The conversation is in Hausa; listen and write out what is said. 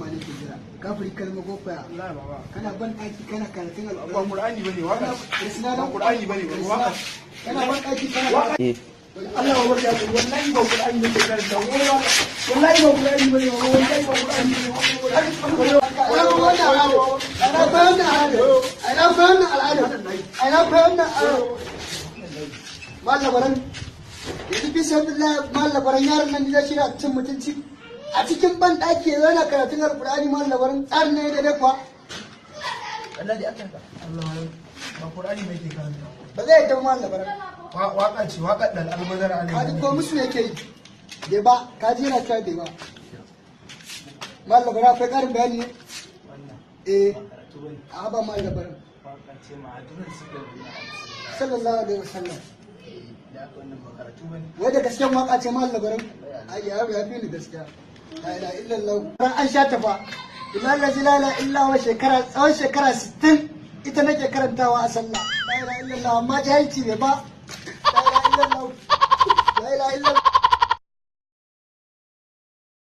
ma nake jira. Kafiri kalma gofa. Wallahi baba. Kana ban daki kana karatun Ba Alƙur'ani. Qur'ani bane, waka. Kana Ba Qur'ani bane, waka. Kana ban daki kana Eh. Allah wa barka, wallahi ba Qur'ani ne karanta. Wallahi ba Qur'ani bane, wallahi ba Qur'ani bane. Ana bayan al'ada. Ana bayan al'ada. Ana bayan al'ada. Mallabaran. Yanzu fi sabilillah mallabaran, yaron nan da shi na cin mutunci. A cikin ban daki yana karatun Alƙur'ani, mallabaran, tsarin ne da dai kuwa. Allah dai aka Allah, ba Qur'ani ne ke karanta. Ba zai yadda mallabaran. Waka ce, waka dal albazar Kaji alaihi. ko musu yake yi. Bai ba, kaji yana cewa bai ba. Mallabaran, akwai ƙarin bayani ne? Eh, a ba mallabaran. Waka ce ma'adunan suka yi. Sallallahu alaihi wasallam. Da aka wannan ba karatu bane. Wai da gasken waka ce, mallabaran? Ai yaro ya fi ni gaskiya. La ilaha illallah. Ran an sha tafa. Billahi la ilaha illa huwa, shekara tsawon shekara 60 ita nake karantawa a sallah. La ilaha illallah, amma jahilci bai ba. La ilaha illallah. La ilaha illallah.